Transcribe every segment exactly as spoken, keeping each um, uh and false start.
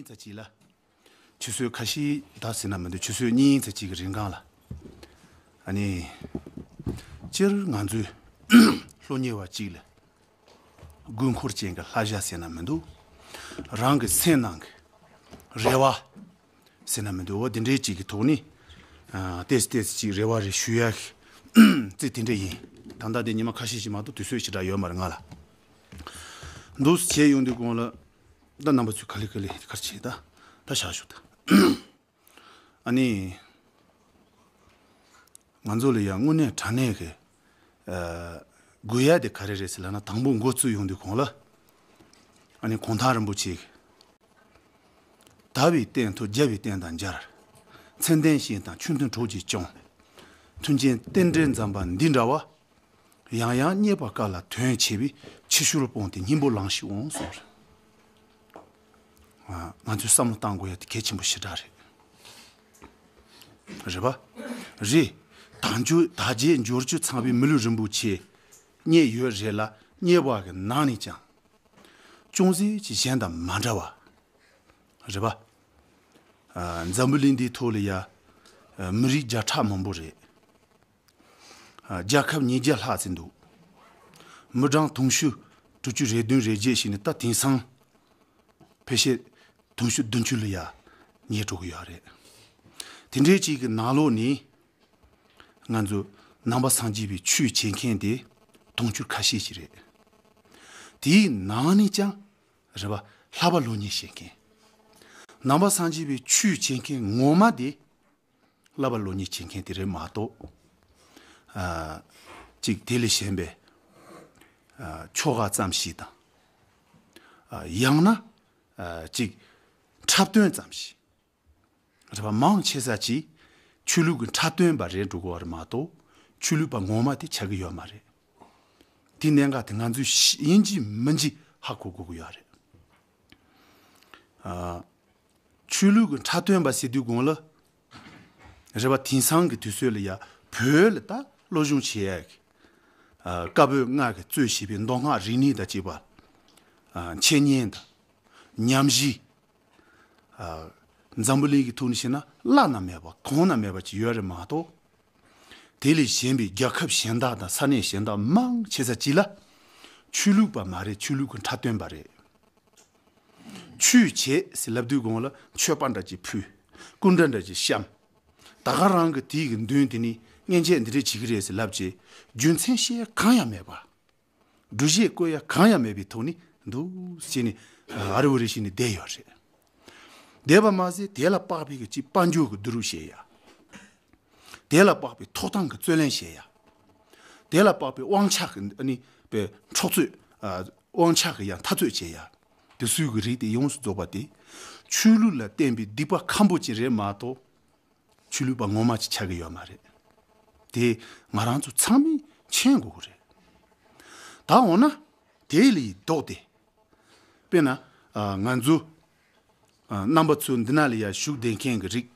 ཙམ་ཅིག་ལ། ཆུ་ཚོད་ཁ་ཤས་ད་ཟེར་ན་མི་འདུག་ཆུ་ཚོད་གཉིས་ཙམ་ཅིག་གི་རིང་གང་ལ། ཨ་ནི། སྤྱིར་ང་ཚོའི་སློབ་གཉེར་བ་ཅིག་ལ། དགོས་མཁོ་ཅན་གྱི་བསླབ་བྱ་ཟེར་ན་མི་འདུག་རང་གི་སེམས་ནང་གི་རེ་བ་ཟེར་ན་མི་འདུག་འོ་དེ་འདྲའི་ཅིག་གི་ཐོག་ནས། ཨ། ཏོག་ཙམ་ཏོག་ཙམ་ཅིག་རེ་བ་རེ་ཞུ་ཡ་ཞིག་ཙི་དེ་འདྲ་ཡིན། ད་ལྟ་དེ་ཉི་མ་ཁ་ཤས་ཤིག་མ་གཏོགས་དུས་ཚོད་ཞེ་དྲག་ཡོད་མ་རེད་ང་ལ། འདུག་སེ་བྱས་ཡོང་དུས་གོང་ལ། ད་རྣམ་པ་ཚོས་ག་ལེ་ག་ལེ་ག་རེ་བྱེད་ད། ད་བཞག་ཞོག་ད། ཨ་ནི། ང་ཚོ་ལ་ཡང་དངོས་གནས་དྲང་གནས་ཀྱི། ཨ། དགོས་ཡ་དེ་ག་རེ་རེད་ཟེར་ལབ་ན་དང་པོ་འགོ་བཙུགས་ཡོང་དུས་གོང་ལ། ཨ་ནི་གུང་ཐང་རིན་པོ་ཆེ་གི། དགའ་བའི་རྟེན་ཐོབ་རྒྱལ་བའི་རྟེན་དང་མཇལ། མཚན་ལྡན་ཞིང་དང་ཆོས་མཐུན་གྲོགས་ཀྱིས་སྐྱོང་། མཐུན་རྐྱེན་རྟེན་འབྲེལ་འཛོམས་པ་འདི་འདྲ་བ། ཡང་ཡང་རྙེད་པ་དཀའ་ལ་དོན་ཆེ་བས་ཕྱི་བཤོལ་སྤོང་སྟེ་སྙིང་པོ་ལང་ཞིག་འོང་གསུངས། ང་ཚོས་བསམ་བློ་བཏང་དགོས་ཡ་དེ་གལ་ཆེན་པོ་ཞེ་དྲག་རེད། རེད་པ། རེད། དག་འཇོ་དག་བྱེད་འབྱོར་བཅུ་ཚང་བའི་མི་ལུས་རིན་པོ་ཆེ། རྙེད་ཡོད་རེད་ལ་རྙེད་པ་གི་ནང་ནས་ཀྱང་། ཅུང་ཟད་ཅིག་གཞན་དང་མ་འདྲ་བ། རེད་པ། ཨ། འཛམ་བུ་གླིང་འདིའི་ཐོག་ལ་ཡ། ཨ། མི་རིགས་བརྒྱ་ཕྲག་མང་པོ་རེད། ཨ། རྒྱལ་ཁབ་ཉིས་བརྒྱ་ལྷག་ཙམ་འདུག་མི་གྲངས་དུང་ཕྱུར་དྲུག་ཅུ་རེ་བདུན་རེ་བརྒྱད་ཞིག་ནི་ད་དེང་སང་། ཕལ་ཆེར་དུང་ཕྱུར་བདུན་ཅུ་ལ་ཡ་ཉེ་འགྲོ་གི་ཡོད་རེད། དེ་འདྲའི་ཅིག་གི་ནང་ལོགས་ནས། ང་ཚོ་ནང་པ་སངས་རྒྱས་པའི་ཆོས་བྱེད་མཁན་དེ་དུང་ཕྱུར་ཁ་ཤས་ཤིག་རེད། དེའི་ནང་ནས་ཀྱང་། རེད་པ། བསླབ་པ་སློབ་གཉེར་བྱེད་མཁན། ནང་པ་སངས་རྒྱས་པའི་ཆོས་བྱེད་མཁན་ངོ་མ་དེ། བསླབ་པ་སློབ་གཉེར་བྱེད་མཁན་དེ་རེད་མ་གཏོགས། ཨ། གཅིག་དེ་ལས་གཞན་པའི། ཨ། ཆོ་ག་ཙམ་ཞིག་དང་། ཨ། ཡང་ན། ཨ། གཅིག་འཁྲབ་སྟོན་ཙམ་ཞིག་རེད་པ། མང་ཆེ་ས་ཅིག་ཆོས་ལུགས་ཀྱི་འཁྲབ་སྟོན་པ་རེད་འགྲོ་གི་ཡོད་རེད་མ་གཏོགས་ཆོས་ལུགས་པ་ངོ་མ་དེ་ཆགས་ཀྱི་ཡོད་མ་རེད། དེ་གནད་འགག་དེ་ང་ཚོས་ཤེས་ཡིན་གཅིག་མིན་གཅིག་ཧ་གོ་དགོས་ཀྱི་ཡོད་རེད། ཨ། ཆོས་ལུགས་ཀྱི་འཁྲབ་སྟོན་པ་ཟེར་དུས་གོང་ལ། རེད་པ། དེང་སང་གི་དུས་ཚོད་ལ་ཡ་བོད་ལ་ད་སློབ་སྦྱོང་བྱེད་ཡ་གི། ཨ། བཀའ་པོད་ལྔ་གིས་གཙོས་བྱས་པའི་མདོ་སྔགས་རིག་གནས་དང་བཅས་པ། ཨ། འཆད་ཉན་དང་། ཉམས་ཞིབ། ཨ། འཛམ་བུ་གླིང་གི་ཐོག་ནས་བཤད་ན་བླ་ན་མེད་པ་གོང་ན་མེད་པ་ཅིག་ཡོད་རེད་མ་གཏོགས། དེ་ལས་གཞན་པའི་རྒྱལ་ཁབ་གཞན་དག་དང་ས་གནས་གཞན་དག་མང་ཆེ་ས་ཅིག་ལ། ཆོས་ལུགས་པ་མ་རེད། ཆོས་ལུགས་ཀྱི་འཁྲབ་སྟོན་པ་རེད། ཆོས་བྱེད་ཟེར་ལབ་དུས་གོང་ལ་མཆོད་པ་འདྲ་ཅིག་ཕུལ། སྐུ་འདྲ་འདྲ་ཅིག་བཤམས། ད་ག་རང་གི་དེའི་གི་མདུན་དེ་ནས་མཉེན་ཆས་འདི་འདྲ་བྱེད་ཀྱི་རེད་ཟེར་ལབ་བྱས། རྒྱུ་མཚན་བཤད་གང་ཡང་མེད་པ། སྒྲུབ་བྱེད་བཀོད་ཡ་གང་ཡང་མེད་པའི་ཐོག་ནས་འདུག་སེ་བྱས་ནས་ཨ་རི་བོ་རེ་བྱས་ནས་བསྡད་ཡོད་རེད། བསྡད་པ་མ་ཟད་དེ་ལ་དཔག་པའི་གི་ཅིག་དཔལ་འབྱོར་གྱི་བསྡུ་རུབ་བྱེད་ཡ། དེ་ལ་དཔག་པའི་ཐོབ་ཐང་གི་རྩོད་ལེན་བྱེད་ཡ། དེ་ལ་དཔག་པའི་དབང་ཆ་གི་ཨ་ནི་པའི་འཕྲོག་རྩོད། ཨ། དབང་ཆ་གི་ཡང་འཐབ་རྩོད་བྱེད་ཡ། དེ་ཚོའི་གི་རིགས་དེ་ཡོངས་སུ་རྫོགས་པ་དེ། ཆོས་ལུགས་ལ་བརྟེན་པའི་སྡིག་པ་ཁམ་པོ་ཅིག་རེད་མ་གཏོགས། ཆོས་ལུགས་པ་ངོ་མ་ཅིག་ཆགས་ཀྱི་ཡོད་མ་རེད། དེ་ང་རང་ཚོ་ཚང་མས་མཁྱེན་དགོས་ཀྱི་རེད། ད་འོ་ན་དེ་ལས་ལྡོག་སྟེ། དཔེར་ན། ཨ། ང་ཚོ། ཨ། རྣམ་པ་ཚོ་འདི་ན་ལ་ཡ་བཞུགས་བསྡད་མཁན་གྱི་རིགས་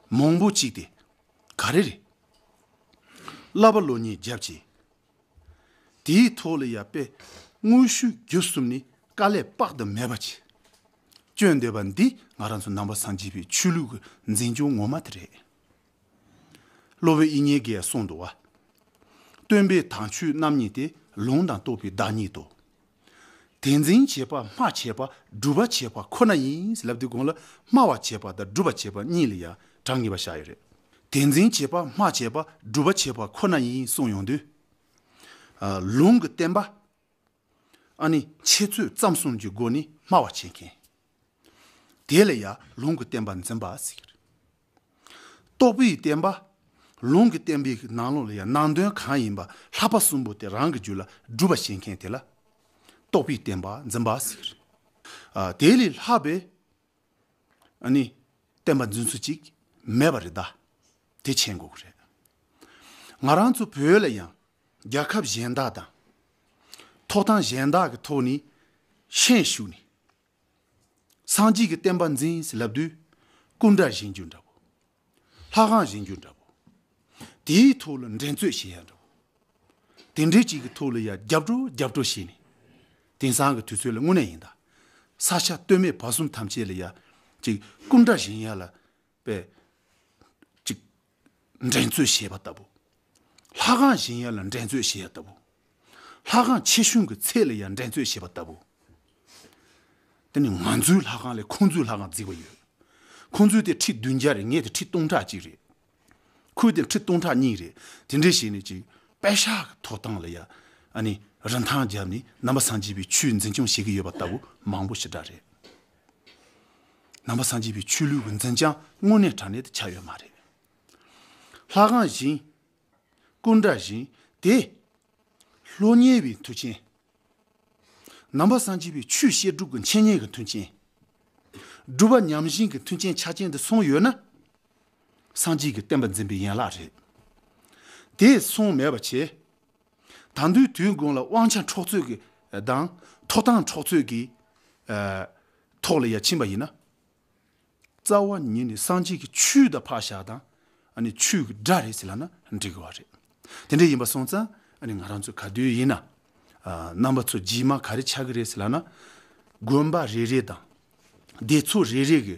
མང་པོ་ཅིག་དེ་ག་རེ་རེད། བསླབ་པ་སློབ་གཉེར་བརྒྱབ་བྱས། དེའི་ཐོག་ལ་ཡ་དཔེ་དངོས་ཤུགས་བརྒྱུད་གསུམ་ནས་དཀའ་ལས་དཔག་ཏུ་མེད་པ་ཅིག་སྤྱོད་འདོད་པ་འདི་ང་རང་ཚོ་ནང་པ་སངས་རྒྱས་པའི་ཆོས་ལུགས་ཀྱི་འཛིན་སྐྱོང་ངོ་མ་དེ་རེད། སློབ་དཔོན་དབྱིག་གཉེན་གྱིས་གསུངས་འདུག་བ། སྟོན་པའི་དམ་ཆོས་རྣམ་གཉིས་ཏེ། ལུང་དང་རྟོགས་པའི་བདག་ཉིད་དོ། དེ་འཛིན་བྱེད་པ་སྨྲ་བྱེད་པ་སྒྲུབ་པ་བྱེད་པ་ཁོ་ན་ཡིན་ལབ་དུས་གོང་ལ་སྨྲ་བ་བྱེད་པ་དང་སྒྲུབ་པ་བྱེད་པ་གཉིས་ལ་ཡང་གྲངས་ངེས་པ་བཞག་ཡོད་རེད། དེ་འཛིན་བྱེད་པ་སྨྲ་བྱེད་པ་སྒྲུབ་པ་བྱེད་པ་ཁོ་ན་ཡིན་གསུངས་ཡོང་དུས། ཨ། ལུང་གི་བསྟན་པ། ཨ་ནི་འཆད་རྩོད་རྩོམ་གསུམ་གྱི་སྒོ་ནས་སྨྲ་བ་བྱེད་མཁན། དེ་ལ་ཡང་ལུང་གི་བསྟན་པ་འཛིན་པ་ཟེར་གྱི་རེད། རྟོགས་པའི་བསྟན་པ། ལུང་གི་བསྟན་པའི་ནང་ལོགས་ལ་ཡང་ནང་དོན་གང་ཡིན་པ་བསླབ་པ་གསུམ་པོ་དེ་རང་གི་རྒྱུད་ལ་སྒྲུབ་པ་བྱེད་མཁན་དེ་ལ་རྟོགས་པའི་བསྟན་པ་འཛིན་པ་ཟེར་གྱི་རེད། ཨ། དེ་ལས་ལྷག་པའི་ཨ་ནི་བསྟན་པ་འཛིན་ཚུལ་ཅིག་མེད་པ་རེད་ད། དེ་མཁྱེན་དགོས་ཀྱི་རེད། ང་རང་ཚོ་བོད་ལ་ཡང་རྒྱལ་ཁབ་གཞན་དག་དང་ཐོབ་ཐང་གཞན་དག་གི་ཐོག་ནས་ཤན་ཞུགས་ནས། སངས་རྒྱས་ཀྱི་བསྟན་པ་འཛིན་ཟེར་ལབ་དུས་སྐུ་འདྲ་བཞེངས་རྒྱུ་འདྲ་བོ། ལྷ་ཁང་བཞེངས་རྒྱུ་འདྲ་བོ། དེའི་ཐོག་ལ་འགྲན་རྩོད་བྱེད་ཡ་འདྲ་བོ། དེ་འདྲའི་ཅིག་གི་ཐོག་ལ་ཡ་རྒྱབ་སྐྱོར་རྒྱབ་སྐྱོར་བྱས་ནས། དེང་སང་གི་དུས་ཚོད་ལ་དངོས་གནས་ཡིན་ད། ས་ཆ་སྟོད་སྨད་བར་གསུམ་ཐམས་ཅད་ལ་ཡ་ཅིག་སྐུ་འདྲ་བཞེངས་ཡ་ལ་པས་ཅིག་འགྲན་རྩོད་བྱས་པ་ལྟ་བུ། ལྷ་ཁང་བཞེངས་ཡ་ལ་འགྲན་རྩོད་བྱས་ཡ་ལྟ་བུ། ལྷ་ཁང་ཆེ་ཆུང་གི་ཚད་ལ་ཡ་འགྲན་རྩོད་བྱས་པ་ལྟ་བུ། དེ་ནི་ང་ཚོའི་ལྷ་ཁང་ལས་ཁོང་ཚོའི་ལྷ་ཁང་རྫིག་པ་ཡོད། ཁོང་ཚོའི་དེ་ཁྲི་བདུན་བརྒྱ་རེད། ངའི་དེ་ཁྲི་སྟོང་ཕྲག་གཅིག་རེད། ཁོའི་དེ་ཁྲི་སྟོང་ཕྲག་གཉིས་རེད། དེ་འདྲས་བྱས་ནས་ཅིག་པད་ཤག་གི་ཐོབ་ཐང་ལ་ཡ་ཨ་ནི་རིན་ཐང་བརྒྱབ་ནས་ནང་པ་སངས་རྒྱས་པའི་ཆོས་འཛིན་སྐྱོང་བྱེད་ཀྱི་ཡོད་པ་ལྟ་བུ་མང་པོ་ཞེ་དྲག་རེད། ནང་པ་སངས་རྒྱས་པའི་ཆོས་ལུགས་ཀྱི་འཛིན་སྐྱོང་དངོས་གནས་དྲང་གནས་དེ་ཆགས་ཡོད་མ་རེད། ལྷ་ཁང་བཞེངས། སྐུ་འདྲ་བཞེངས། དེ་སློབ་གཉེར་བའི་མཐུན་རྐྱེན། ནང་པ་སངས་རྒྱས་པའི་ཆོས་བཤད་སྒྲུབ་ཀྱི་འཆད་ཉན་གྱི་མཐུན་རྐྱེན། སྒྲུབ་པ་ཉམས་ཞན་གྱི་མཐུན་རྐྱེན་ཆ་རྐྱེན་དེ་སོང་ཡོད་ན། སངས་རྒྱས་ཀྱི་བསྟན་པ་འཛིན་པའི་ཡན་ལག་རེད། དེ་སོང་མེད་པ་བྱས། ད་དུང་དུས་དགོང་ལ་དབང་ཆ་འཕྲོག་རྩོད་ཀྱི་དང་ཐོབ་ཐང་འཕྲོག་རྩོད་ཀྱི་ཐོག་ལ་ཡ་ཕྱིན་པ་ཡིན་ན། རྩ་བ་ཉིད་ནས་སངས་རྒྱས་ཀྱི་ཆོས་དང་ཕར་བཞག་དང་ཨ་ནི་ཆོས་ཀྱི་དགྲ་རེད་ཟེར་ལབ་ན་འགྲིག་གི་བ་རེད། དེ་འདྲ་ཡིན་པ་སོང་ཙང་ཨ་ནི་ང་རང་ཚོ་ག་དུས་ཡིན་ན་ཨ་རྣམ་པ་ཚོ་རྗེས་མ་ག་རེ་ཆགས་ཀྱི་རེད་ཟེར་ལབ་ན། དགོན་པ་རེ་རེ་དང་སྡེ་ཚོགས་རེ་རེ་གི་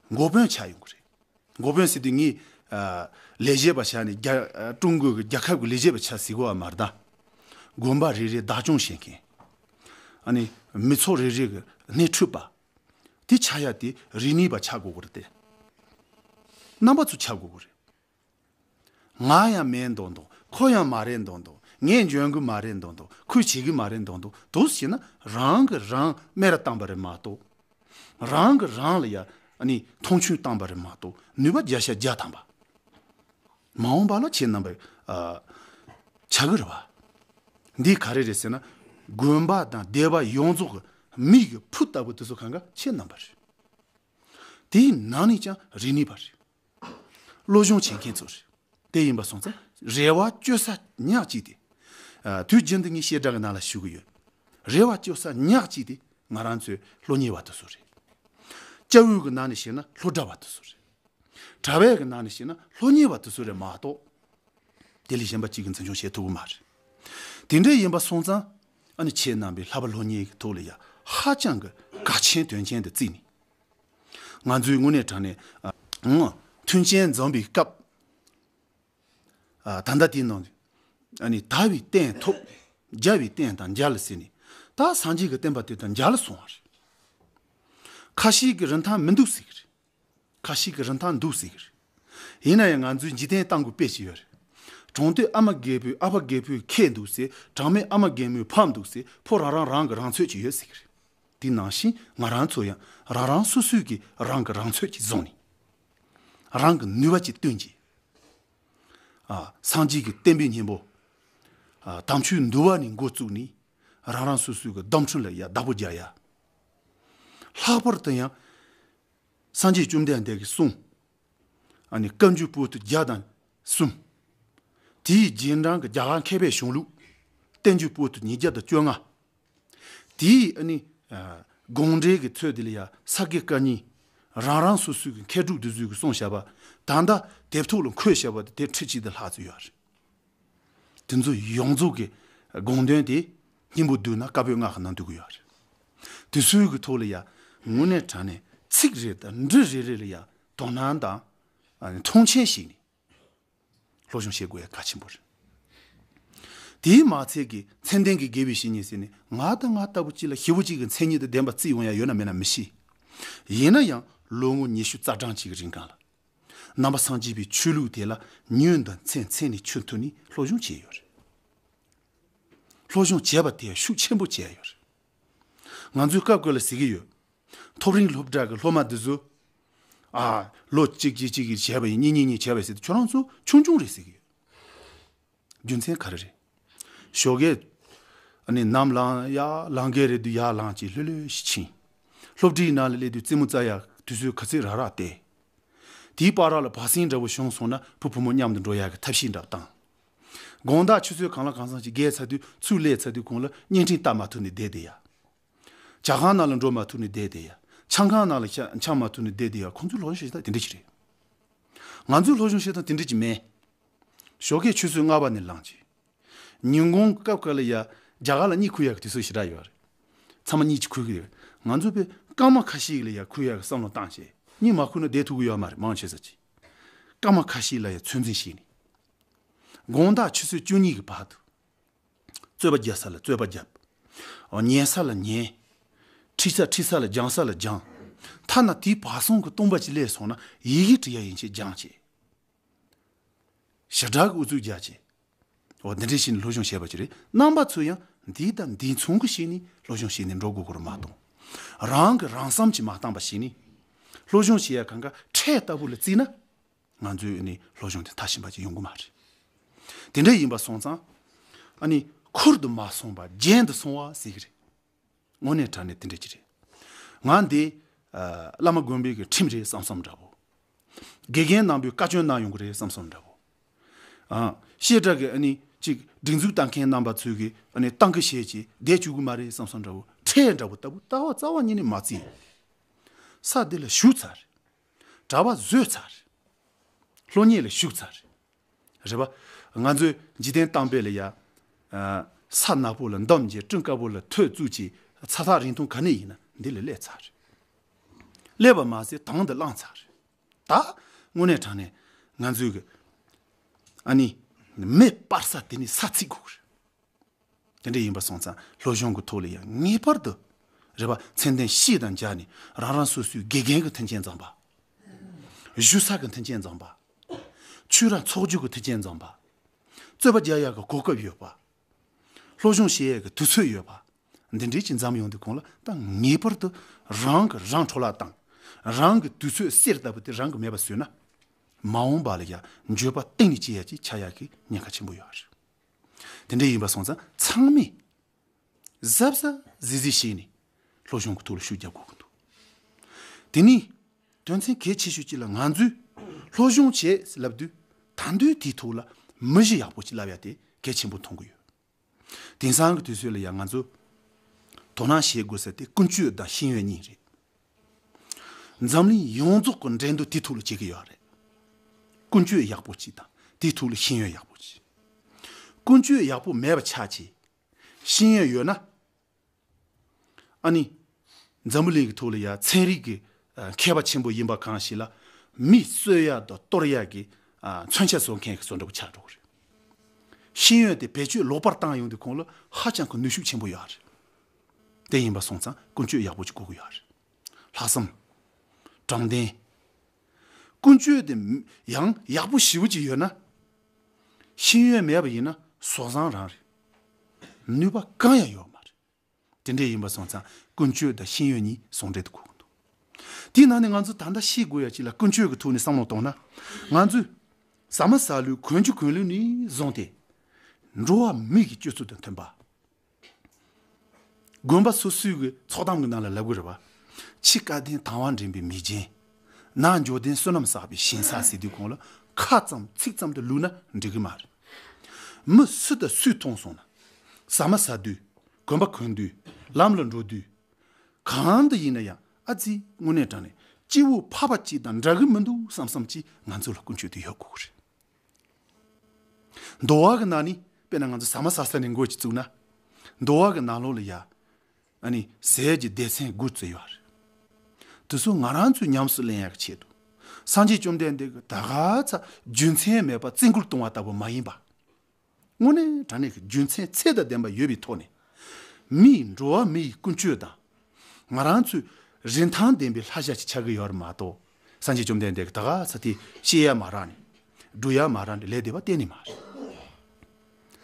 འགོ་དཔོན་ཆགས་ཡོང་གི་རེད། འགོ་དཔོན་ཟེར་དུས་ངས་ཨ་ལས་བྱེད་པ་ཆགས་ནས་རྒྱ་ཨ་ཀྲུང་གོ་གི་རྒྱལ་ཁབ་ཀྱི་ལས་བྱེད་པ་ཆགས་ཟེར་གོ་བ་མ་རེད་ད། དགོན་པ་རེ་རེ་བདག་སྐྱོང་བྱེད་མཁན། ཨ་ནི་མི་ཚོགས་རེ་རེ་གི་སྣེ་ཁྲིད་པ། དེ་ཆགས་ཡ་དེ་རིག་གནས་པ་ཆགས་དགོས་ཀྱི་རེད་དེ། རྣམ་པ་ཚོ་ཆགས་དགོས་ཀྱི་རེད། ང་ཡང་མེད་མདོག་མདོག་ཁོ་ཡང་མ་རེད་མདོག་མདོག་ངས་འཇོན་གི་མ་རེད་མདོག་མདོག་ཁོས་བྱེད་གི་མ་རེད་མདོག་མདོག་དུ་བྱས་ན་རང་གི་རང་སྨད་ར་བཏང་པ་རེད་མ་གཏོགས། རང་གི་རང་ལ་ཡ་ཨ་ནི་མཐོང་ཆུང་བཏང་པ་རེད་མ་གཏོགས་ནུས་པ་བརྒྱ་ཆ་བརྒྱ་བཏང་པ། མ་འོངས་པ་ལ་ཁྱེད་རྣམ་པ་ཨ་ཆགས་གི་རེད་བ། འདི་ག་རེ་རེད་ཟེར་ན། དགོན་པ་དང་སྡེ་པ་ཡོངས་རྫོགས་ཀྱི་མིག་གི་ཕུ་ལྟ་བུ་དེ་ཚོ་གང་ག་ཁྱེད་རྣམ་པ་རེད། དེའི་ནང་ནས་ཀྱང་རིག་གནས་པ་རེད། སློབ་སྦྱོང་བྱེད་མཁན་ཚོ་རེད། དེ་ཡིན་པ་སོང་ཙང་རེ་བ་བཅོལ་ས་ཉག་གཅིག་དེ། ཨ་དུས་རྒྱུན་དུ་ངས་བཤད་གྲྭ་གི་ནང་ལ་ཞུགས་ཀྱི་ཡོད། རེ་བ་བཅོལ་ས་ཉག་གཅིག་དེ་ང་རང་ཚོའི་སློབ་གཉེར་བ་དེ་ཚོ་རེད། སྐྱ་བོའི་གི་ནང་ནས་བཤད་ན་སློབ་གྲྭ་བ་དེ་ཚོ་རེད། གྲྭ་བའི་གི་ནང་ནས་བཤད་ན་སློབ་གཉེར་བ་དེ་ཚོ་རེད་མ་གཏོགས། དེ་ལས་གཞན་པ་གཅིག་གིས་འཛིན་སྐྱོང་བྱེད་ཐུབ་ཀྱི་མ་རེད། དེ་འདྲ་ཡིན་པ་སོང་ཙང་ཨ་ནི་ཁྱེད་རྣམ་པས་བསླབ་པ་སློབ་གཉེར་གྱི་ཐོག་ལ་ཡ་ཧ་ཅང་གི་གལ་ཆེན་དོན་ཆེན་དུ་བརྩིས་ནས། ང་ཚོའི་དངོས་གནས་དྲང་གནས་ཨ་ཨང་མཐུན་རྐྱེན་འཛོམས་པའི་སྐབས། ཨ་ད་ལྟ་དེའི་ནང་ཨ་ནི་དར་བའི་རྟེན་ཐོབ། རྒྱས་པའི་རྟེན་དང་མཇལ་ཟེར་ནས་ད་སངས་རྒྱས་ཀྱི་བསྟན་པ་དེ་དང་མཇལ་སོང་བ་རེད། ཁ་ཤས་ཀྱི་རིན་ཐང་མི་འདུག་ཟེར་གི་རེད། ཁ་ཤས་ཀྱི་རིན་ཐང་འདུག་ཟེར་གི་རེད། ཡིན་ན་ཡང་ང་ཚོའི་འཇིག་རྟེན་སྟེང་གི་དཔེ་ཅིག་ཡོད་རེད། གྲོང་སྟོད་ཨ་མ་རྒད་པོའི་ཨ་ཕ་རྒད་པོའི་ཁེ་འདུག་ཟེར། གྲོང་སྨད་ཨ་མ་རྒན་མོའི་ཕམ་འདུག་ཟེར། ཕོ་རང་རང་རང་གི་རང་ཚོད་ཅིག་ཡོད་ཟེར་གི་རེད། དེ་ནང་བཞིན་ང་རང་ཚོ་ཡང་རང་རང་སོ་སོའི་གི་རང་གི་རང་ཚོད་ཅིག་བཟུང་ནས། རང་གི་ནུས་པ་ཅིག་བཏོན་གྱིས། ཨ་སངས་རྒྱས་ཀྱི་བསྟན་པའི་སྙིང་པོ། ཨ་དམ་ཆོས་འདུལ་བ་ནས་འགོ་བཙུགས་ནས་རང་རང་སོ་སོའི་གི་བརྡ་འཕྲིན་ལ་ཡ་བདག་པོ་རྒྱག་ཡ། ལྷག་པར་དུ་ཡང་། སངས་རྒྱས་བཅོམ་ལྡན་འདས་ཀྱི་གསུང་། ཨ་ནི་བཀའ་འགྱུར་པོ་ཏི་བརྒྱ་དང་གསུམ། དེའི་རྗེས་འབྲང་གི་རྒྱ་གར་མཁས་པའི་གཞུང་ལུགས། བསྟན་འགྱུར་པོ་ཏི་ཉིས་བརྒྱ་དང་བཅོ་ལྔ། དེའི་ཨ་ནི་ཨ་དགོངས་འགྲེལ་གྱི་ཚུལ་དེ་ལ་ཡང་ས་དགེ་བཀའ་རྙིང་། རང་རང་སོ་སོའི་གི་མཁས་གྲུབ་འདི་ཚོས་གི་གསུངས་བཞག་པ། ད་ལྟ་དེབ་ཐོག་ལ་འཁོད་བཞག་པ་དེ་དེབ་ཁྲི་གཅིག་དང་ལྷག་ཙམ་ཡོད་རེད། དེ་ཚོ་ཡོངས་རྫོགས་ཀྱི་དགོངས་དོན་དེ་སྙིང་པོ་བསྡུས་ན་བཀའ་པོད་ལྔ་གི་ནང་འདུ་གི་ཡོད་རེད། དེ་ཚོའི་གི་ཐོག་ལ་ཡང་དངོས་གནས་དྲང་གནས་ཚིག་རེ་དང་འབྲུ་རེ་རེ་ལ་ཡང་དོ་སྣང་དང་ཨ་ནི་མཐོང་ཆེན་བྱས་ནས་སློབ་སྦྱོང་བྱེད་དགོས་ཡ་གལ་ཆེན་པོ་རེད། དེའི་མ་ཚད་ཀྱི་མཚན་ལྡན་གྱི་དགེ་བའི་བཤེས་གཉེན་ཟེར་ནས་ང་དང་ང་ལྟ་བུ་གཅིག་ལ་ཞེ་བོ་གཅིག་གི་མཚན་ཉིད་དང་ལྡན་པ་བརྩིས་འོང་ཡ་ཡོད་ན་མེད་ན་མི་ཤེས། ཡིན་ན་ཡང་ལོ་ངོ་ཉི་ཤུ་རྩ་གྲངས་གཅིག་གི་རིང་གང་ལ། ནང་པ་སངས་རྒྱས་པའི་ཆོས་ལུགས་དེ་ལ་ཉོན་དང་མཚན་མཚན་ནས་ཆོས་ཐོས་ནས་སློབ་སྦྱོང་བྱས་ཡོད་རེད། སློབ་སྦྱོང་བྱས་པ་དེ་ཤུགས་ཆེན་པོ་བྱས་ཡོད་རེད། ང་ཚོའི་སྐབས་སྐབས་ལ་ཟེར་གི་ཡོད། ཐོབ་རིམ་སློབ་གྲྭ་གི་སློབ་མ་འདི་ཚོ། ཨ་ལོ་གཅིག་གཅིག་གཅིག་གིས་བྱས་པ་ཡིན་གཉིས་གཉིས་བྱས་པ་ཟེར་དུས་ཁྱོད་རང་ཚོ་ཆུང་ཆུང་རེད་ཟེར་གི་ཡོད། རྒྱུ་མཚན་ག་རེ་རེད། ཞོགས་ཀས་ཨ་ནི་ནམ་ལངས་ཡ་ལངས་ཀའི་རེད་དུས་ཡར་ལངས་ཀྱི་ལྷོད་ལྷོད་ཞིག་ཕྱིན། སློབ་གྲྭའི་ནང་ལ་སླེབས་དུས་རྩེད་མོ་རྩེ་ཡ་དུས་ཚོད་ག་ཚོད་རག་རག་བལྟས། དེའི་བར་ལ་བག་ཟིང་འདྲ་བོ་བྱུང་སོང་ན་བུ་བུ་མོ་མཉམ་དུ་འགྲོ་ཡ་གི་ཐབས་ཤེས་འདྲ་བོ་བཏང་། དགོང་དག་ཆུ་ཚོད་གང་ལ་གང་འཚམ་ཞིག་བརྒལ་ཚར་དུས་ཚུར་སླེབས་ཚར་དུས་གོང་ལ་བརྙན་འཕྲིན་ལྟ་མ་ཐུབ་ནས་བསྡད་བསྡད་ཡ། ཇ་ཁང་ནང་ལ་འགྲོ་མ་ཐུབ་ནས་བསྡད་བསྡད་ཡ། ཆང་ཁང་ནང་ལ་ཆ་འཆང་མ་ཐུབ་ནས་བསྡད་བསྡད་ཡ། ཁོང་ཚོའི་སློབ་སྦྱོང་བྱེད་སྟངས་དེ་འདྲ་ཞིག་རེད། ང་ཚོའི་སློབ་སྦྱོང་བྱེད་སྟངས་དེ་འདྲ་ཅིག་མེད། ཞོགས་ཀས་ཆུ་ཚོད་ལྔ་པ་ནས་ལངས་ཀྱི། ཉིན་གུང་སྐབས་སྐབས་ལ་ཡ་རྒྱ་གར་ལ་གཉིད་ཁུག་ཡག་གི་དུས་ཚོད་ཞེ་དྲག་ཡོད་རེད། ཚང་མ་གཉིད་ཅིག་ཁུག་གི་ཡོད། ང་ཚོ་པའི་སྐར་མ་ཁ་ཤས་ལ་ཡ་ཁུར་ཡག་གི་བསམ་བློ་བཏང་བྱས་གཉིད་མ་ཁུག་ན་བསྡད་ཐུབ་ཀྱི་ཡོད་མ་རེད། མང་ཆེ་ས་ཅིག་སྐར་མ་ཁ་ཤས་ལ་ཡ་ཚོད་འཛིན་བྱས་ནས། དགོང་དག་ཆུ་ཚོད་བཅུ་གཉིས་ཀྱི་བར་དུ། རྩོད་པ་རྒྱག་ས་ལ་རྩོད་པ་རྒྱབ། ཉན་ས་ལ་ཉན། ཁྲིད་ས་ཁྲིད་ས་ལ་སྦྱང་ས་ལ་སྦྱང་། ཐ་ན་དེའི་བར་སོང་གི་སྟོང་པ་ཅིག་སླེབས་སོང་ན་ཡི་གེ་འབྲི་ཡ་ཡིན་ཆེད་སྦྱང་བྱས། ཞེ་དྲག་གི་ཨུ་ཚུགས་རྒྱག་བྱས། འོ་འདི་འདྲས་བྱས་ནས་སློབ་སྦྱོང་བྱས་པ་ཅིག་རེད། རྣམ་པ་ཚོ་ཡང་འདི་དང་འདི་མཚུངས་ཀྱི་བྱས་ནས་སློབ་སྦྱོང་བྱས་ནས་འགྲོ་དགོས་ཀྱི་རེད་མ་གཏོགས། རང་གི་རང་བསམ་གྱིས་མ་བཏང་པ་བྱས་ནས། སློབ་སྦྱོང་བྱེད་ཡ་གང་ག་ཁྲལ་ལྟ་བུ་ལ་བརྩིས་ན། ང་ཚོའི་ནི་སློབ་སྦྱོང་དེ་མཐར་ཕྱིན་པ་ཅིག་ཡོང་གི་མ་རེད། དེ་འདྲ་ཡིན་པ་སོང་ཙང་། ཨ་ནི་ཁུར་དུ་མ་སོང་བ་རྒྱན་དུ་སོང་བ་ཟེར་གི་རེད། དངོས་གནས་དྲང་གནས་དེ་འདྲ་ཅིག་རེད། ང་འདི་ཨ་བླ་མ་དགོན་པའི་གི་ཁྲིམས་རེད་བསམ་བསམ་འདྲ་བོ། དགེ་རྒན་རྣམ་པས་བཀའ་བཀྱོན་གནང་ཡོང་གི་རེད་བསམ་བསམ་འདྲ་བོ། ཨ་བཤད་གྲྭ་གི་ཨ་ནི་ཅིག་སྒྲིག་འཛུགས་བཏང་མཁན་རྣམ་པ་ཚོས་གི་ཨ་ནི་བཏང་གི་བྱས་ཀྱི་བསྡད་བཅུག་གི་མ་རེད་བསམ་བསམ་འདྲ་བོ། ཁྲལ་འདྲ་བོ་ལྟ་བུ་ལྟ་བ་རྩ་བ་ཉིད་ནས་མ་བརྩིས། ས་འདི་ལ་བཞུགས་ཚར། གྲྭ་པ་བཟོས་ཚར། སློབ་གཉེར་ལ་ཞུགས་ཚར། རེད་པ། ང་ཚོས་འཇིག་རྟེན་གཏམ་དཔེ་ལ་ཡ། ཨ་ས་ནག་པོ་ལ་འདམ་གྱི་སྤྲིན་དཀར་པོ་ལ་ཐོད་བཙུགས་ཀྱི་ཚ་ཐག་རིང་ཐུང་ག་ནས་ཡིན་ན་འདི་ལ་སླེབས་ཚར། སླེབས་པ་མ་ཟད་དང་དུ་བླངས་ཚར། ད་དངོས་གནས་དྲང་གནས་ང་ཚོས་གི་ཨ་ནི་མེ་སྤར་ས་དེ་ནི་ས་ཚིག་དགོས་གི་རེད། དེ་འདྲ་ཡིན་པ་སོང་ཙང་སློབ་སྦྱོང་གི་ཐོག་ལ་ཡང་ངེས་པར་དུ་རེད་པ། ཚད་ལྡན་བཤིས་དང་སྦྱར་ནས་རང་རང་སོ་སོའི་དགེ་རྒན་གྱི་མཐུན་རྐྱེན་འཛོམས་པ། བཞུགས་ས་གི་མཐུན་རྐྱེན་འཛོམས་པ། ཆོས་ར་ཚོགས་རྒྱུ་གི་མཐུན་རྐྱེན་འཛོམས་པ། རྩོད་པ་རྒྱག་ཡག་གི་གོ་སྐབས་ཡོད་པ། སློབ་སྦྱོང་བྱེད་ཡག་གི་དུས་ཚོད་ཡོད་པ། འདི་འདྲའི་ཅིག་འཛོམས་ཡོང་དུས་གོང་ལ་ད་ངེས་པར་དུ་རང་གི་རང་འཕྲོ་བརླག་བཏང་། རང་གི་དུས་ཚོད་གསེར་ལྟ་བུ་དེ་རང་གི་མེད་པ་བཟོས་ན། མ་འོངས་པ་ལ་ཡང་འགྱོད་པ་གཏིང་ནས་སྐྱེ་ཡག་ཅིག་ཆགས་ཡག་གི་ཉེན་ཁ་ཆེན་པོ་ཡོད་རེད། དེ་འདྲ་ཡིན་པ་སོང་ཙང་ཚང་མས་གཟབ་གཟབ་གཟིགས་གཟིགས་བྱས་ནས་སློབ་སྦྱོང་གི་ཐོག་ལ་ཤུགས་རྒྱག་དགོས་ཀྱི་འདུག་དེ་ནས་དོན་ཚན་གལ་ཆེ་ཤོས་གཅིག་ལ་ང་ཚོས་སློབ་སྦྱོང་བྱེད་ལབ་དུས་ད་དུང་དེའི་ཐོག་ལ་མི་གཞི་ཡག་པོ་ཅིག་བསླབ་ཡ་དེ་གལ་ཆེན་པོ་མཐོང་གི་ཡོད། དེང་སང་གི་དུས་ཚོད་ལ་ཡང་ང་ཚོ་དོ་སྣང་བྱེད་དགོས་ས་དེ་ཀུན་སྤྱོད་དང་ཤེས་ཡོན་གཉིས་རེད། འཛམ་གླིང་ཡོངས་རྫོགས་ཀྱི་འགྲན་བསྡུར་དེའི་ཐོག་ལ་བྱེད་ཀྱི་ཡོད་རེད། ཀུན་སྤྱོད་ཡག་པོ་ཅིག་དང་དེའི་ཐོག་ལ་ཤེས་ཡོན་ཡག་པོ་ཅིག་ཀུན་སྤྱོད་ཡག་པོ་མེད་པ་ཆགས་ཀྱི། ཤེས་ཡོན་ཡོད་ན། ཨ་ནི། འཛམ་བུ་གླིང་གི་ཐོག་ལ་ཡ་ཚན་རིག་གི་ཨ་མཁས་པ་ཆེན་པོ་ཡིན་པ་གང་ཞིག་ལ་མི་གསོད་ཡ་དང་གཏོར་ཡ་གི་ཨ་མཚོན་ཆ་བཟོ་མཁན་གྱི་བཟོ་འདྲ་པོ་ཆགས་འགྲོ་གི་རེད། ཤེས་ཡོན་དེ་བེད་སྤྱོད་ལོག་པར་བཏང་ཡོང་དུས་གོང་ལ་ཧ་ཅང་གི་ནུས་ཤུགས་ཆེན་པོ་ཡོད་རེད། དེ་ཡིན་པ་སོང་ཙང་ཀུན་སྤྱོད་ཡག་པོ་ཅིག་དགོས་ཀྱི་ཡོད་རེད། ལྷག་བསམ། དྲང་བདེན། ཀུན་སྤྱོད་དེ་ཡང་ཡག་པོ་ཞེ་པོ་ཅིག་ཡོད་ན། ཤེས་ཡོན་མེད་པ་ཡིན་ན་སོ་སང་རང་རེད། ནུས་པ་གང་ཡང་ཡོད་མ་རེད། དེ་འདྲ་ཡིན་པ་སོང་ཙང་ཀུན་སྤྱོད་དང་ཤེས་ཡོན་གཉིས་ཟུང་འབྲེལ་དུ་དགོས་ཀྱི་འདུག་དེའི་ནང་ནས་ང་ཚོ་ད་ལྟ་ཤེས་དགོས་ཡ་ཅིག་ལ་ཀུན་སྤྱོད་ཀྱི་ཐོག་ནས་བསམ་བློ་གཏོང་ན། ང་ཚོས་ཟ་མ་ཟ་ལུགས་གོན་རྒྱུ་གོན་ལུགས་ནས་བཟུང་སྟེ། འགྲོ་བ་མི་གི་སྤྱོད་ཚུལ་དང་མཐུན་པ། དགོན་པ་སོ་སོའི་གི་ཚོགས་གཏམ་གི་ནང་ལ་ལབ་གི་རེད་པ། ཕྱི་སྐལ་ལྡན་དང་བ་འདྲེན་པའི་མིག་རྒྱན། ནང་འབྱོར་ལྡན་བསོད་ནམས་བསགས་པའི་ཞིང་ས་ཟེར་དུས་གོང་ལ་ཁ་ཙམ་ཚིག་ཙམ་དུ་བླུགས་ན་འགྲིག་གི་མ་རེད། མི་སུ་དང་སུས་མཐོང་སོང་ན། ཟ་མ་ཟ་དུས། གོན་པ་གོན་དུས། ལམ་ལ་འགྲོ་དུས། གང་དུ་ཡིན་ན་ཡང་ཨ་ཙི་དངོས་གནས་དྲང་གནས་སྐྱེ་བོ་ཕལ་པ་ཅིག་དང་འདྲ་གི་མི་འདུག་བསམ་བསམ་ཅིག་ང་ཚོ་ལ་ཀུན་སྤྱོད་དུ་ཡོད་དགོས་གི་རེད། འདུལ་བ་གི་ནང་ནས་དཔེར་ན་ང་ཚོ་ཟ་མ་ཟ་ས་ནས་འགོ་ཅིག་བཙུགས་ན། འདུལ་བ་གི་ནང་ལོགས་ལ་ཡ། ཨ་ནི་ཟས་ཀྱི་སྡེ་ཚན་དགུ་བརྩི་ཡོད་རེད། དེ་ཚོ་ང་རང་ཚོས་ཉམས་སུ་ལེན་ཡག་གི་ཆེད་དུ། སངས་རྒྱས་བཅོམ་ལྡན་འདས་ཀྱིས་ད་ག་ཚ་རྒྱུ་མཚན་མེད་པར་བཙན་སྐུལ་གཏོང་བ་ལྟ་བུ་མ་ཡིན་པ། དངོས་གནས་དྲང་གནས་ཀྱི་རྒྱུ་མཚན་ཚད་དང་ལྡན་པ་ཡོད་པའི་ཐོག་ནས། མིའི་འགྲོ་བ་མིའི་ཀུན་སྤྱོད་དང་། ང་རང་ཚོའི་རིན་ཐང་ལྡན་པའི་ལྷ་བྱ་ཞིག་ཆགས་ཀྱི་ཡོད་རེད་མ་གཏོགས། སངས་རྒྱས་བཅོམ་ལྡན་འདས་ཀྱིས་ད་ག་ཚ་དེ་བཤད་ཡ་མ་རག་ནས། སྒྲུབ་ཡ་མ་རག་ནས་ལས་སྡེ་པ་གཏན་ནས་མ་རེད།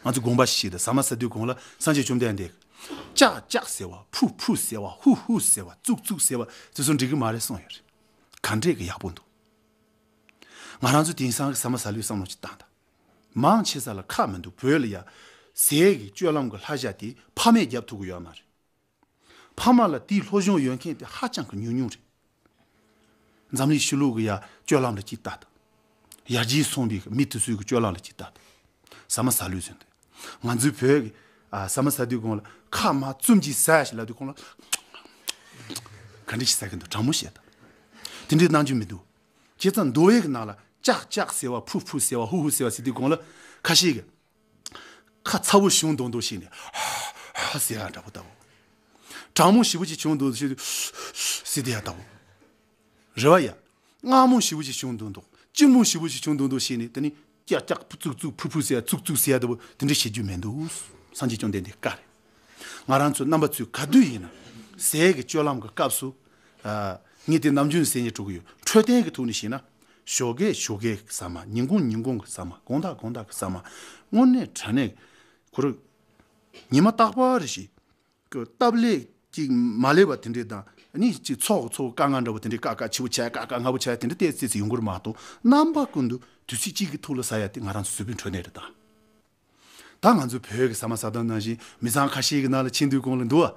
ང་ཚོ་དགོངས་པ་བཞེས་དང་ཟ་མ་ཟ་དུས་གོང་ལ་སངས་རྒྱས་བཅོམ་ལྡན་འདས་ཀྱིས། ཅག་ཅག་ཟེར་བ། ཕུ་ཕུ་ཟེར་བ། ཧུ་ཧུ་ཟེར་བ། ཙུག་ཙུག་ཟེར་བ་དེ་ཚོ་འགྲིག་གི་མ་རེད་གསུངས་ཡོད་རེད། ག་འདྲས་ཀྱི་ཡག་པོ་འདུག་ང་རང་ཚོ་དེང་སང་གི་ཟ་མ་ཟ་ལུགས་བསམ་བློ་ཅིག་བཏང་དང་། མང་ཆེ་ས་ལ་ཁག་མི་འདུག་བོད་ལ་ཡ། ཟས་ཀྱི་སྤྱོད་ལམ་གྱི་ལྷ་བྱ་དེ་ཕ་མས་རྒྱབ་ཐུབ་ཀྱི་ཡོད་མ་རེད། ཕ་མ་ལ་དེའི་སློབ་སྦྱོང་ཡོད་མཁན་དེ་ཧ་ཅང་གི་ཉུང་ཉུང་རེད། འཛམ་གླིང་ཕྱི་ལོགས་ཀྱི་ཡ་སྤྱོད་ལམ་ལ་ཅིག་ལྟ་དང་། ཡར་རྒྱས་སོང་བའི་མི་དེ་ཚོའི་གི་སྤྱོད་ལམ་ལ་ཅིག་ལྟ་དང་། ཟ་མ་ཟ་ལུགས་ཟེར་འདུག་ང་ཚོའི་བོད་ཀྱི་ཨ་ཟ་མ་ཟ་དུས་གོང་ལ་ཁ་མ་བཙུམ་གྱིས་ཟ་ཞེས་ལབ་དུས་གོང་ལ། ག་འདྲ་ཞིག་ཟ་གི་འདུག་དྲང་མོ་བཤད་དང་། དེ་འདྲའི་གནང་རྒྱུ་མི་འདུག་བྱས་ཙང་འདུལ་བའི་གི་ནང་ལ་ཅག་ཅག་ཟེར་བ། ཕུ་ཕུ་ཟེར་བ། ཧུ་ཧུ་ཟེར་བ་ཟེར་དུས་གོང་ལ་ཁ་ཤས་ཀྱིས། ཁ་ཚ་བོ་བྱུང་མདོག་མདོག་བྱས་ནས་ཧ་ཧ་ཟེར་ཡ་འདྲ་པོ་ལྟ་བུ། གྲང་མོ་ཞེ་པོ་ཅིག་བྱུང་འདུག་ཟེར་དུས་ཟེར་དེ་ཡ་ལྟ་བུ། རེད་བ་ཡ། མངར་མོ་ཞེ་པོ་ཅིག་བྱུང་འདུག་འདུག་སྐྱིད་མོ་ཞེ་པོ་ཅིག་བྱུང་འདུག་འདུག་བྱས་ནས་དེ་ནི་ཀྱག་ཀྱག་བཙུགས་བཙུགས་ཕུ་ཕུ་ཟེར་ཡ་བཙུགས་བཙུགས་ཟེར་ཡ་ལྟ་བུ་དེ་འདྲ་བྱེད་རྒྱུ་མི་འདུག་སངས་རྒྱས་བཅོམ་ལྡན་འདས་བཀའ་རེད། ང་རང་ཚོ་རྣམ་པ་ཚོས་ག་དུས་ཡིན་ན་ཟས་ཀྱི་སྤྱོད་ལམ་གྱི་སྐབས་སུ། ཨ། ངས་དེ་ནམ་རྒྱུན་ཟེར་ཉེ་འགྲོ་གི་ཡོད། འཕྲོད་བསྟེན་གྱི་ཐོག་ནས་བཤད་ན། ཞོགས་ཀས་ཞོགས་ཀས་ཀྱི་ཟ་མ། ཉིན་གུང་ཉིན་གུང་གི་ཟ་མ། དགོང་དག་དགོང་དག་གི་ཟ་མ། དངོས་གནས་དྲང་གནས་ཁོ་རང་ཉི་མ་རྟག་པར་རེ་བཞིན་གྱི་སྟབས་ལེགས་ཅིག་མ་ལེགས་པ་དེ་འདྲས་དང་། ཨ་ནི་ཅིག་ཚོགས་ཚོགས་དཀའ་ངལ་འདྲ་བོ་དེ་འདྲས་ཀ་ཀ་ཆེ་བོ་བྱས་ཀ་ཀ་སྔ་བོ་བྱས་དེ་འདྲས་ཏོག་ཙམ་ཙམ་ཡོང་གི་རེད་མ་གཏོགས། རྣམ་པ་ཀུན་ཏུ་དུས་ཚོད་གཅིག་གི་ཐོག་ལ་ཟ་ཡ་དེ་ང་རང་ཚོ་སུས་ཕན་འཕྲོད་ནས་རེད་ད། ད་ང་ཚོ་བོད་ཀྱི་ཟ་མ་ཟ་སྟངས་ནང་བཞིན་མི་ཚང་ཁ་ཤས་ཀྱི་ནང་ལ་ཕྱིན་དུས་གོང་ལ་འདུག་བ།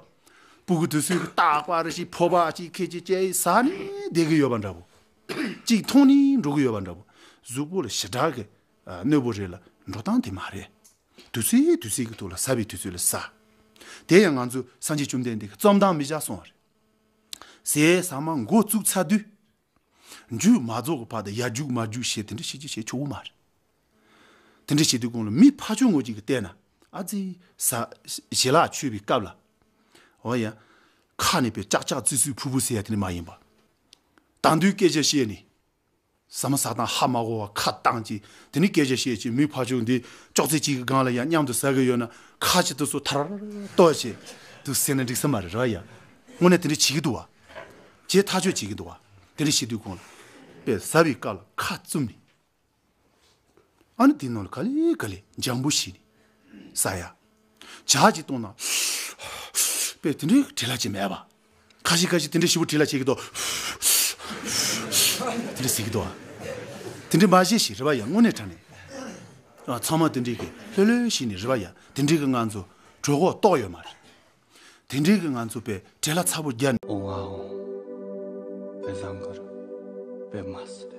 སྤུ་གུ་དུས་ཚོད་ཀྱི་རྟག་པར་ཞིག་ཕོར་པ་ཅིག་ཁད་ཅིག་བཅད་ཟ་ནས་བསྡད་ཀྱི་ཡོད་པ་འདྲ་བོ། ཅིག་འཐུང་ནས་འགྲོ་གི་ཡོད་པ་འདྲ་བོ། གཟུགས་པོ་ལ་ཞེ་དྲག་གི་ཨ་གནོད་པོ་རེད་ལ་འགྲོ་སྟངས་དེ་མ་རེད། དུས་ཚོད་དུས་ཚོད་ཀྱི་ཐོག་ལ་ཟ་བའི་དུས་ཚོད་ལ་ཟ། དེ་ཡང་ང་ཚོ་སངས་རྒྱས་བཅོམ་ལྡན་འདས་ཀྱིས་རྩོམ་སྟངས་མི་བཞག་གསུངས་པ་རེད། ཟས་ཟ་མ་འགོ་བཙུགས་ཚར་དུས། མཇུག་མ་རྫོགས་ཀྱི་བར་དུ་ཡར་རྒྱུག་མར་རྒྱུག་བྱེད་དེ་འདྲ་བྱེད་རྒྱུ་བྱེད་ཆོག་གི་མ་རེད། དེ་འདྲ་བྱེད་དུས་གོང་ལ་མི་ཕར་ཕྱོགས་ངོས་ཅིག་གིས་བལྟས་ན། ཨ་ཙི། ཟ། ཞལ་ལག་མཆོད་པའི་སྐབས་ལ། འོ་ཡ། ཁ་ནས་པའི་ལྕག་ལྕག་ཙི་ཙི་ཕུ་ཕུ་ཟེར་ཡ་དེ་འདྲ་མ་ཡིན་པ། དང་དུས་སྐད་ཆ་བཤད་ནས། ཟ་མ་ཟ་སྟངས་ཧ་མ་གོ་བ་ཁ་བཏང་ཅིག་དེ་ནས་སྐད་ཆ་བཤད་ཅིག་མི་ཕར་ཕྱོགས་འདི་ཅོག་ཙེ་གཅིག་གི་སྒང་ལ་ཡ་མཉམ་དུ་ཟ་གི་ཡོད་ན། ཁ་ཅིག་ཏུ་སོ་ཐར་ཏོ་བྱེད་དུ་ཟེར་ན་འགྲིག་ས་མ་རེད་ར་ཡ། དངོས་གནས་དེ་འདྲ་བྱེད་ཀྱི་འདུག་བ། བྱེད་ཐག་ཆོད་བྱེད་ཀྱི་འདུག་བ། དེ་འདྲ་བྱེད་དུས་གོང་ལ། པས་ཟ་བའི་སྐབས་ལ་ཁ་བཙུམ་ནས། ཨ་ནི་དེའི་ནང་ལ་ག་ལེ་ག་ལེ་འཇམ་པོ་བྱས་ནས་ཟ་ཡ། ཇ་ཅིག་བཏུང་ན། པས་དེ་འདྲའི་བྲེལ་བ་ཅིག་མེད་པ། ཁ་ཤས་ཁ་ཤས་དེ་འདྲ་ཞིབ་པོ་བྲེལ་བ་བྱེད་ཀྱི་འདུག་དེ་འདྲ་ཟེར་གྱི་འདུག་ཨ། དེ་འདྲ་མ་བྱེད་ཞིག་རེད་བ་ཡ། དངོས་གནས་དྲང་གནས། ཨ། ཚང་མ་དེ་འདྲའི་གི་ལྷོད་ལྷོད་བྱས་ནས་རེད་བ་ཡ། དེ་འདྲའི་གི་ང་ཚོ་གྲོད་ཁོག་ལྟོགས་ཡོད་མ་རེད། དེ་འདྲའི་གི་ང་ཚོ་པས་བྲེལ་བ་ཚ་པོ་བརྒྱབ་ནས། ཨོ་ཝའོ། པེ་བཟང་གར། པེ་མ་སི།